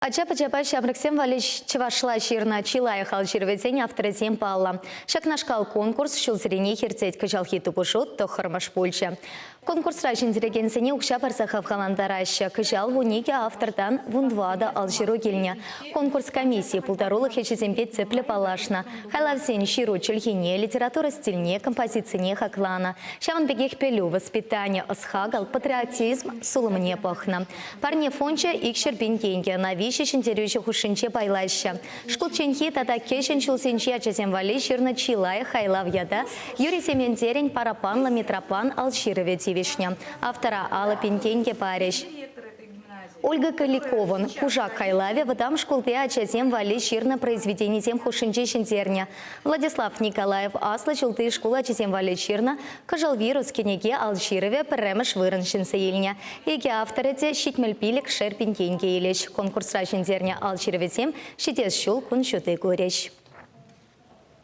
Ача-пӑчапа ҫамрӑксем валли чӑвашла ҫырнӑ чи лайӑх алҫырӑвӗсен авторӗсем паллӑ. Ҫакнашкал конкурс ҫулсеренех иртет. Кӑҫалхи тупӑшу тӑххӑрмӗш пулчӗ. Конкурсра ҫӗнтерекенсене укҫа парса хавхалантараҫҫӗ. Кӑҫал 12 автортан 14 алҫыру килнӗ. Конкурс комиссийӗ пултарулӑх ӗҫӗсемпе тӗплӗ паллашнӑ. Хайлавсен ҫыру чӗлхине, литература стильне, композицине хакланӑ. Ҫавӑн пекех пӗлӳ, воспитани, ӑс-хакӑл, патриотизм сулӑмне пӑхнӑ. Парне фончӗ 200 000 тенкӗ. Ӑна виҫӗ ҫӗнтерӳҫӗ хушшинче пайлаҫҫӗ. Шкулчченхи тата кӗҫӗн ҫулсенчи ачасем валли ҫырнӑ чи лайӑх хайлав ята Юрий Сементерӗн Параппанлӑ Митропан ал ҫырӑвӗ тивӗҫнӗ. Автора 50 000 тенкӗ парӗҫ. Ольга Каликовӑн Кушак хайлавӗ вӑтам шкулти ачасем валли ҫырнӑ произведенисем хушшинче ҫӗнтернӗ. Владислав Николаев аслӑ ҫулти шкул ачисем валли ҫырнӑ Кӑшӑлвирус кӗнеке ал ҫырӑвӗ пӗрремӗш вырӑн ҫӗнсе илнӗ. Икӗ авторӗ те 75 шер пин тенкӗ илӗҫ. Конкурсра ҫӗнтернӗ ал ҫырӑвӗсем ҫитес ҫул кун ҫути курӗҫ.